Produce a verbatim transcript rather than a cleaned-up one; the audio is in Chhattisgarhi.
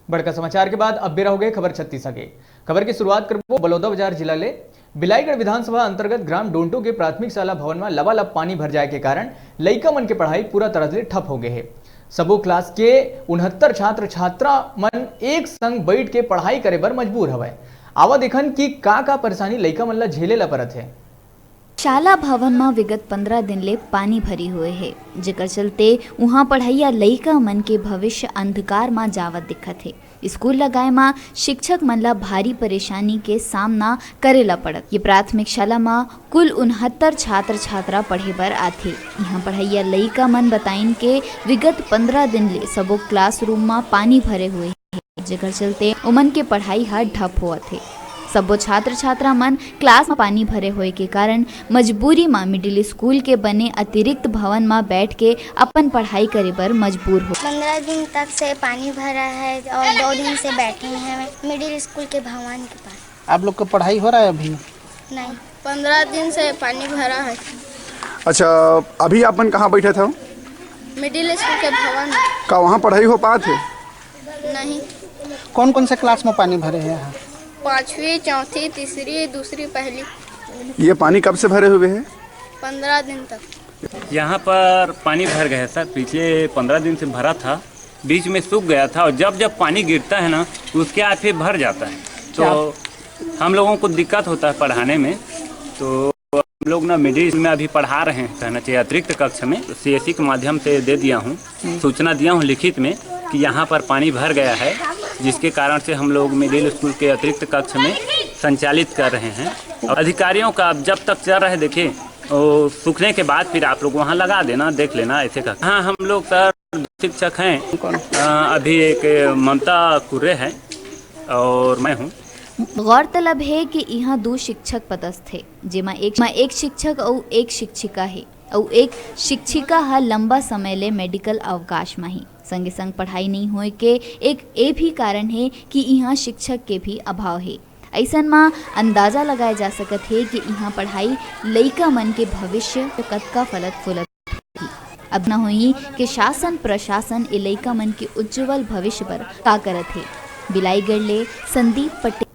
बड़का समाचार के बाद अब बेरा हो गए खबर छत्तीस के। खबर की शुरुआत करबो बलौदाबाजार जिला ले। बिलाईगढ़ विधानसभा अंतर्गत ग्राम डोंटो के प्राथमिक शाला भवन में लबालब पानी भर जाए के कारण लइका मन के पढ़ाई पूरा तरह से ठप हो गए हे। सबो क्लास के उनहत्तर छात्र छात्रा मन एक संग बैठ के पढ़ाई करे बर मजबूर हवय। आवा देखन कि का का परेशानी लइका मन ला झेले ला परत हे। शाला भवन म विगत पंद्रह दिन ले पानी भरी हुए हे, जेकर चलते उहां पढ़इया लइका मन के भविष्य अंधकार म जावत दिखत हे। स्कूल लगाए म शिक्षक मन ला भारी परेशानी के सामना करे ला पड़त। ये प्राथमिक शाला म कुल उनहत्तर छात्र छात्रा पढ़े बर आथे। इहां पढ़इया लइका मन बताइन के विगत पंद्रह दिन ले सबो क्लासरूम म पानी भरे हुए हे, जेकर चलते ओमन के पढ़ाई ह ठप होवत हे। सब्बो छात्र छात्रा मन क्लास म पानी भरे होए के कारण मजबूरी म मिडिल स्कूल के बने अतिरिक्त भवन म बैठ के अपन पढ़ाई करे बर मजबूर हो। पंद्रह दिन तक से पानी भरा है और दो दिन से बैठे हैं मिडिल स्कूल के भवन के पास। आप लोग का पढ़ाई हो रहा है अभी? नहीं। पंद्रह दिन से पानी भरा है। अच्छा, अभी आप मन कहाँ बैठे थे? मिडिल स्कूल के भवन। का वहाँ पढ़ाई हो पात है? नहीं। कौन कौन से क्लास में पानी भरे हैं यहाँ? पाँचवीं, चौथी, तीसरी, दूसरी, पहली। ये पानी कब से भरे हुए हैं? पंद्रह दिन तक। यहाँ पर पानी भर गया सर, पिछले पंद्रह दिन से भरा था, बीच में सूख गया था और जब जब पानी गिरता है ना, उसके बाद फिर भर जाता है। तो हम लोगों को दिक्कत होता है पढ़ाने में। तो हम लोग ना मिडिल में अभी पढ़ा रहे हैं, कहना चाहिए अतिरिक्त कक्ष में। सीएससी के माध्यम से दे दिया हूँ, सूचना दिया हूँ लिखित में कि यहाँ पर पानी भर गया है, जिसके कारण से हम लोग मिडिल स्कूल के अतिरिक्त कक्ष में संचालित कर रहे हैं। और अधिकारियों का अब जब तक चल रहा है, देखिए, वो सूखने के बाद फिर आप लोग वहाँ लगा देना, देख लेना, ऐसे का। हाँ, हम लोग सर शिक्षक हैं। अ, अभी एक ममता कुर्रे है और मैं हूँ। गौरतलब हे कि इहां दू शिक्षक पदस्थ हे, जेमा एक, मा एक शिक्षक अउ एक शिक्षिका हे, अउ एक शिक्षिका ह लंबा समय ले मेडिकल अवकाश म हे। संगे संग पढ़ाई नइ होए के एक ए भी कारण हे कि इहां शिक्षक के भी अभाव हे। अइसन म अंदाजा लगाए जा सकत हे कि इहां पढ़ाई लइका मन के भविष्य कतका फलत फूलत होही। अब न होही कि शासन प्रशासन ए लइका मन के उज्जवल भविष्य बर का करत हे। बिलाईगढ़ ले संदीप पटेल।